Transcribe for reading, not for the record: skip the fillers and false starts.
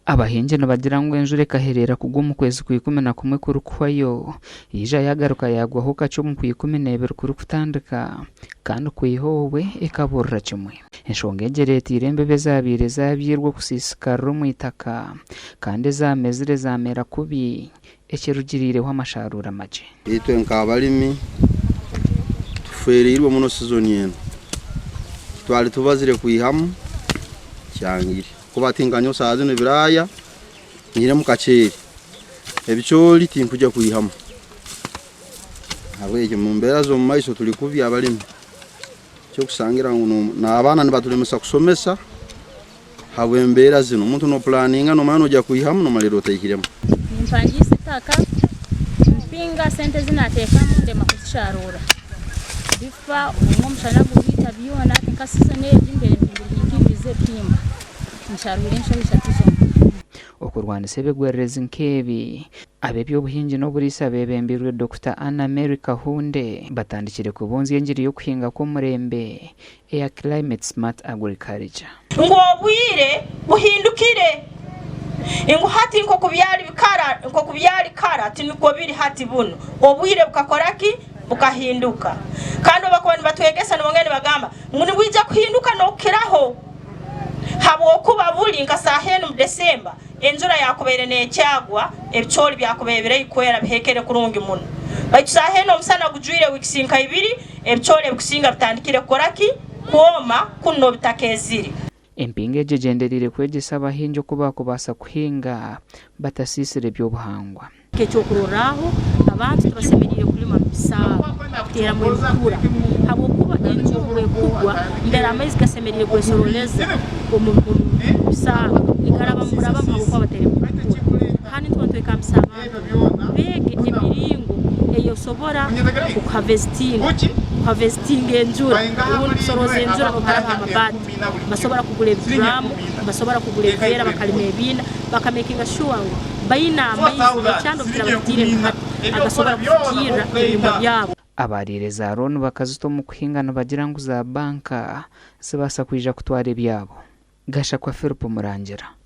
Abahingi nibagira ngu enjura ekahereera kugwa omu kwezi kwa 11 kurikuhwayo, yaija yaagaruka yaagwaho kakye omu kwa 12 kurikutandika kandi kwiha obwe ekaburira kimwe. Enshonga egi ereeteire embibo ezaabaire zaabyirwe okusiisikarira omu itaka kandi ezaamezire zaamera kubi ekirugiriireho amasharuura makye. Itwe nk'abalimi tufeereirwe muno sizoni enu. Twali tubazire kwihamu kyangire kuba hati nka nyowe saaha zinu ebiraaya nyinemu kaceeri, ebicoori tinkugya kwihamu. Nahabwekyo omu mbeera z'omu maiso turi kubi abalimi, ekyokusangira ngu n'abaana nibatulemesa kusomesa. Habw'embeera zinu, omuntu n'opulaninga nomanya noija kwihamu nomalirra otaihiremu. Nimpangiisa itaka, mpinga sente ezi nateekamu ndema kuzisharuura bifa obumwe omushana gubiita byona hati nka sizoni egi mbaire mpingire hinkiriize ebihimba nsharwire enshaho ishatu zonka. Okurwanisa ebigwererezi nk'ebi, ab'eby'obuhingi n'oburiisa beebembeirwe Dokita Anna Mary Kahunde batandikire kubunzya engiri y'okuhinga kw'omurembe eya Climate Smart Agriculture. Ngu obwire buhindukire, ngu hati nk'oku byali kara, nk'oku byali kara tinukwo biri hati bunu. Obwire bukakora ki? Bukahinduka. Kandi obu bakuba nibatwegesa nibongera nibagamba ngu nibwija kuhinduka n'okukiraho habwokuba buli nka saaha enu mu Desemba enjura yakubaire nekyagwa, ebicoori byakubaire biri kwera bihekere kurungi muno. Baitu saaha enu omusana gujwire wiikisi nka ibiri, Ebicoori ebikusinga bitandikire kukora ki? Kwoma, kunu n'obitakeezire. Empinga egi egyendereire kwegyesa abahingi oku baakubaasa kuhinga batasiisire by'obuhangwa. Nk'ekyokurorraho, abantu tibasemeriire kulima mu bisaaru kuteeramu ebikura habwokuba enjura obwekugwa mbere amaizi gasemeriire kwesoroleza omu bisaaru nigarabamu burabamu habwokuba batairemu ebikura. Kandi nituba nitwekambisa abantu beege emiringo ei osobora kuhavesitinga, kuhavesitinga enjura rundi kusorooza enjura n'otaraba ha mabaati. Nibasobora kugura ebiduraamu, nibasobora kugura ebiveera bakalima ebiina, bakamekinga shuwa ngu baine amaizi ekyanda obu kiraba kitiire nka hati agasobora kufukirra ebirimwa byabo. Abaariire za looni bakazita omu kuhinga nibagira ngu za banka zibaasa kwija kutwara ebyabo. Gashakwa Philip Murangira.